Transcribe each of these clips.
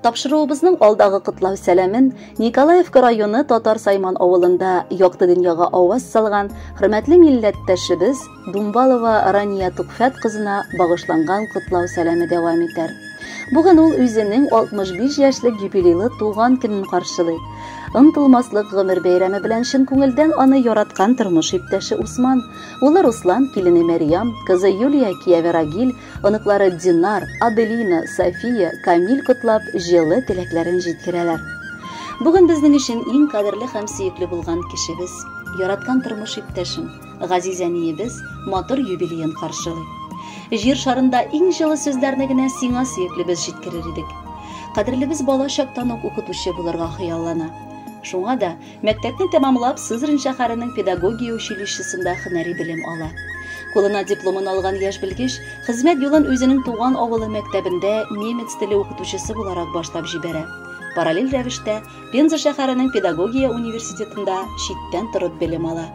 Тапшыруыбызның алдагы котлау сәламен Николаевка районы Татар Сайман авылында якты дөньяга аваз салган хөрмәтле милләттәшебез Думбалова Рания Тукфәт кызына багышланган котлау сәламе дәвам итәр. Бүген ул үзенең 65 яшьлек юбилейлы туган көнен каршылый. Онытылмаслык гомер бәйрәме белән чын күңелдән аны яраткан тормыш иптәше Усман, улы Руслан, килене Мәрьям, кызы Юлия, кияве Рагиль, оныклары Динар, Аделина, София, Камил котлап, җылы теләкләрен җиткерәләр. Бүген безнең өчен иң кадерле һәм сөекле булган кешебез, яраткан тормыш иптәшем, газиз әниебез матур юбилеен каршылый. Җир шарында иң җылы сүзләрне генә сиңа сөеклебез җиткерер идек. Кадерлебез бала чактан ук укытучы булырга хыяллана. Шуңа да мәктәпне тәмамлап Сызрань шәһәренең педагогия училищесында һөнәри белем ала. Кулына дипломын алган яшь белгеч хезмәт юлын үзенең туган авылы мәктәбендә немец теле укытучысы буларак башлап җибәрә. Параллель рәвештә Пенза шәһәренең педагогия университетында читтән торып белем ала.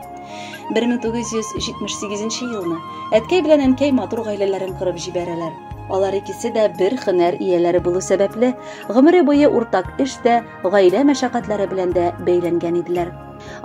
1978 елны әткәй белән әнкәй матур гаиләләрен корып җибәрәләр. Алар икесе дә бер һөнәр ияләре булу сәбәпле, гомере буе уртак эш тә, гаилә мәшәкатьләре белән дә бәйләнгән иделәр.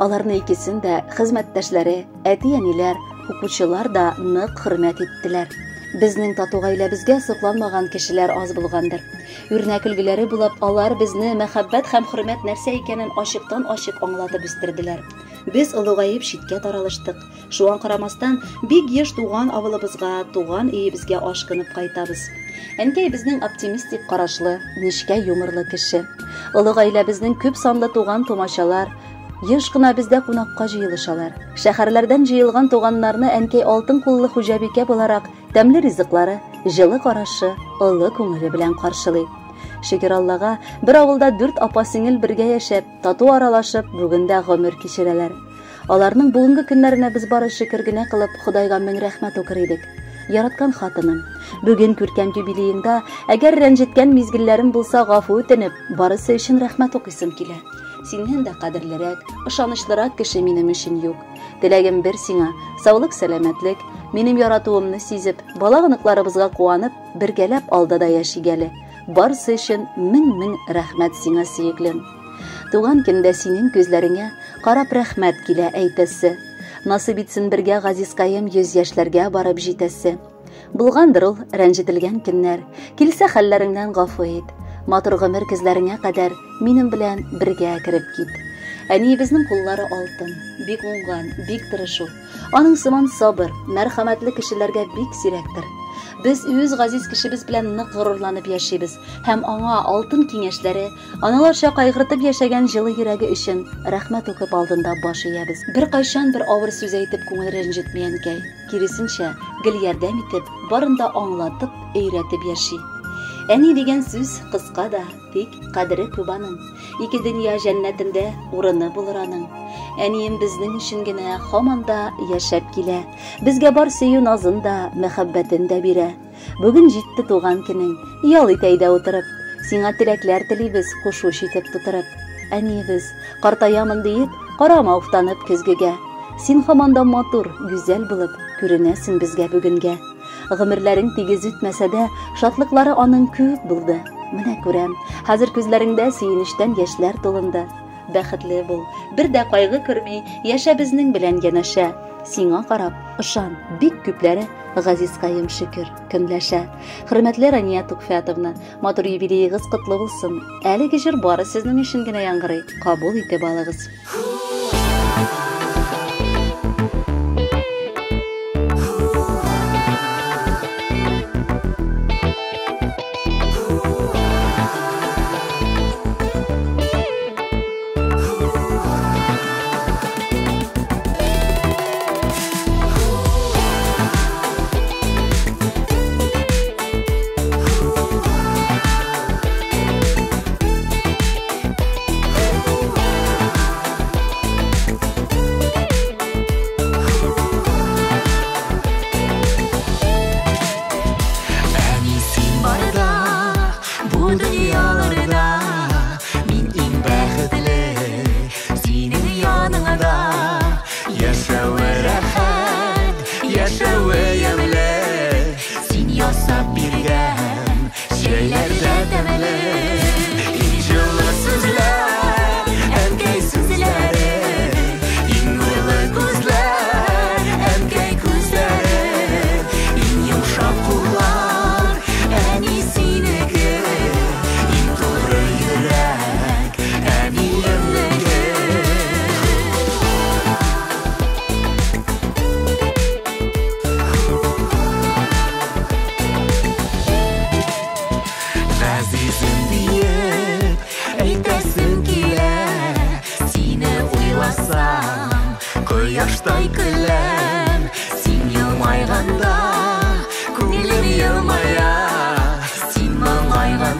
Аларны икесен дә хезмәттәшләре, әти-әниләр, укучылар да нык хөрмәт иттеләр. Безнең тату гаиләбезгә сокланмаган кешеләр аз булгандыр. Үрнәк өлгеләре булып, алар безне мәхәббәт һәм хөрмәт нәрсә икәнен ачыктан-ачык аңлатып үстерделәр. Без олыгаеп читкә таралыштык. Шуңа карамастан, бик еш туган авылыбызга, туган өебезгә ашкынып кайтабыз. Әнкәй безнең оптимистик карашлы, нечкә юморлы кеше. Олы гаиләбезнең күп санлы туган тумачалар еш кына бездә кунакка җыелышалар. Шәһәрләрдән җыелган туганнарны әнкәй алтын куллы хуҗабикә буларак тәмле ризыклары, җылы карашы, олы күңеле белән каршылый. Шөкер Аллага, бер авылда дүрт апа-сеңел бергә яшәп, тату аралашып, бүген дә гомер кичерәләр. Аларның бүгенге көннәренә без бары шөкер генә кылып, Ходайга мең рәхмәт укыр идек. Яраткан хатыным, бүген күркәм юбилееңда, әгәр рәнҗеткән мизгелләрем булса, гафу үтенеп, барысы өчен рәхмәт укыйсым килә. Синнән дә кадерлерәк, ышанычлырак кеше минем өчен юк. Теләгем бер сиңа, саулык, сәламәтлек, минем яратуымны сизеп, бала оныкларыбызга куанып, бергәләп алда да яшик әле. Барысы өчен мең-мең рәхмәт сиңа, сөеклем. Туган көндә синең күзләреңә карап рәхмәт килә әйтәсе. Насыйп итсен бергә газизкаем 100 яшьләргә барып җитәсе. Булгандыр ул рәнҗетелгән көннәр, килсә хәлләреңнән гафу ит. Матур гомер көзләреңә кадәр минем белән бергә кереп кит. Әниебезнең куллары алтын, бик уңган, бик тырыш ул. Аның сыман сабыр, мәрхәмәтле кешеләргә бик сирәктер. Без үз газиз кешебез белән нык горурланып яшибез һәм аңа алтын киңәшләре, аналарча кайгыртып яшәгән җылы йөрәге өчен рәхмәт укып алдында баш иябез. Беркайчан бер авыр сүз әйтеп күңел рәнҗетми әнкәй. Киресенчә, гел ярдәм итеп, барын да аңлатып, өйрәтеп яши. Әни дигән сүз кыска да, тик кадере күп аның. Ике дөнья җәннәтендә урыны булыр аның. Әнием безнең өчен генә һаман да яшәп килә. Безгә бар сөю назын да, мәхәббәтен дә бирә. Бүген җитте туган көнең, ял ит әйдә утырып. Сиңа теләкләр телибез, хуш итеп тутырып. Әниебез, картаямын диеп, карама уфтанып көзгегә. Син һаман да матур, гүзәл булып күренәсең безгә бүгенгә. Гомерләрең тигез үтмәсә дә, шатлыклары аның күп булды. Менә күрәм, хәзер күзләреңдә сөенечтән яшьләр тулынды. Бәхетле бул, бер дә кайгы күрми, яшә безнең белән янәшә. Сиңа карап, ышан, бик күпләре газизкаем шөкер, көнләшә. Хөрмәтле Рания Тукфәтовна, матур юбилеегыз котлы булсын. Әлеге җыр бары сезнең өчен генә яңгырый, кабул итеп алыгыз. Әни син барда, бу дөньяларда мин иң бәхетле, синең яныңда. Яшәве рәхәт, яшәве ямьле, син ясап биргән чәйләр дә тәмле. Йөзең елмая, син моңайганда.